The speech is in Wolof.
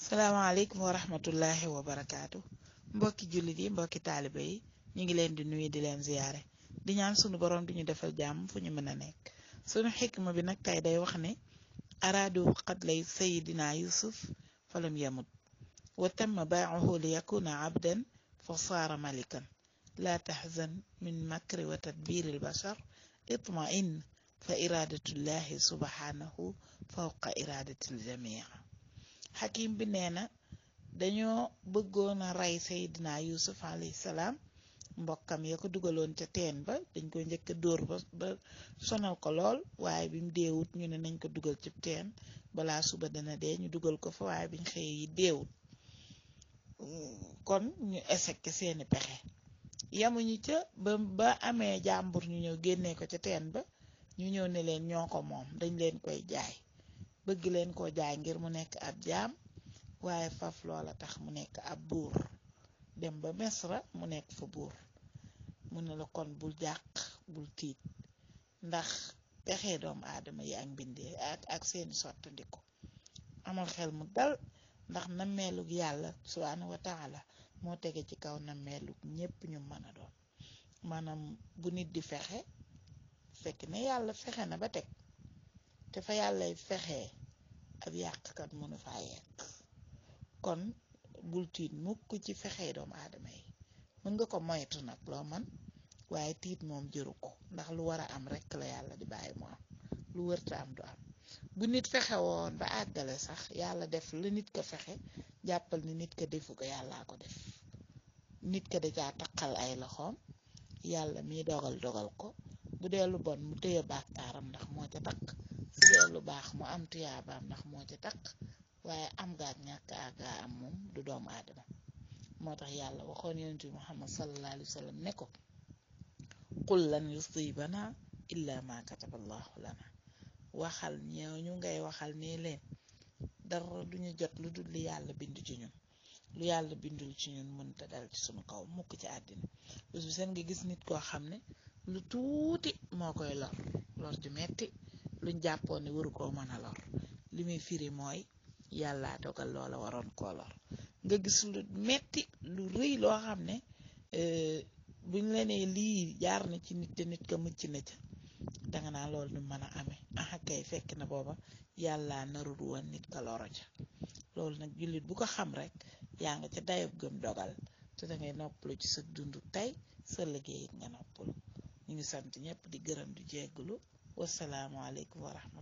salaamaaleykum wa rahmatullahi wa barakaatu mbokki jullit yi mbokki taalibe yi ñu ngi leen di nuyu di leen ziyaare di ñaan sunu borom di ñu defal jàmm fu ñu mën a nekk sunu xikma bi nag tey day wax ne araadu qatlay sayidina yusuf falam yamut wa tamma baaxuhu li yakuna abdan fa saara malikan laa taxzan min makri wa tadbiri albashar itma'in fa iradatullahi subhanahu fawqa iradatil jamii xakim bi nee na dañoo bëggoon a rey Seydina Yusuf alayhi salaam mbokkam ya ko dugaloon ca teen ba dañ ko njëkk a dóor ba sonal ko lool waaye bi mu deewut ñu ne nañ ko dugal ci teen balaa suba dana dee ñu dugal ko fa waaye biñ xëy yi deewut kon ñu échec seeni pexe yamuñu ca ba amee jàmbur ñu ñëw génnee ko ca teen ba ñu ñëw ne leen ñoo ko moom dañ leen koy jaay bëgg leen koo jaay ngir mu nekk ab jaam waaye faf loola tax mu nekk ab buur dem ba Misra mu nekk fa buur mu ne la kon bul jàq bul tiit ndax pexe doomu aadama yi ak mbindee ak seeni sottandiku amal xel mu dal ndax nammeelug yàlla subhanahu wa taala moo tege ci kaw nammeelug ñépp ñu mën a doon maanaam bu nit di fexe fekk ne yàlla fexe na ba teg te fa yàllay fexee ab yàqkat mënu faa yegg kon bul tiit mukk ci fexee doomu aadama yi mën nga ko moytu nag loo man waaye tiit moom jëru ko ndax lu war a am rekk la yàlla di bàyyi mu am lu wërta am du am bu nit fexe woon ba àggale sax yàlla def la nit ko fexe jàppal ni nit ko defu ko yàllaa ko def nit ko da caa taqal ay loxoom yàlla mi dogal ko bu dee lu bon mu téye bàkkaaram ndax moo ca takk su dee lu baax mu am tuyaabaam ndax moo ca takk waaye am gaak ñàkk gaa am moom du doomu aadama moo tax yàlla waxoon yonent bi Muhammad sallallahu alayhi wa sallam ne ko qul lan yusibana illa ma kataballahu lana waxal ñooñu ngay waxal ne leen dara duñu jot lu dul li yàlla bind ci ñun lu yàlla bindul ci ñun mënta dal ci sunu kaw mukk ci àddina bés bu seen nga gis nit koo xam ne lu tuuti moo koy lor ju metti luñ jàppoon ne waru koo mën a lor li muy firi mooy yàlla dogal loola waroon koo lor nga gis lu metti lu rëy loo xam ne buñ la nee lii jaar na ci nit te nit ka mucc na ca danga naa loolu nu mën a amee kay fekk na booba yàlla narul woon nit ka loro ca loolu nag jullit bu ko xam rek yaa nga ca dayob gëm dogal te dangay noppalu ci sa dundu tey sa liggéey it nga noppalu ñu ngi sant ñëpp di gërëm di jégglu wasalaamualeykum wa rahmatulah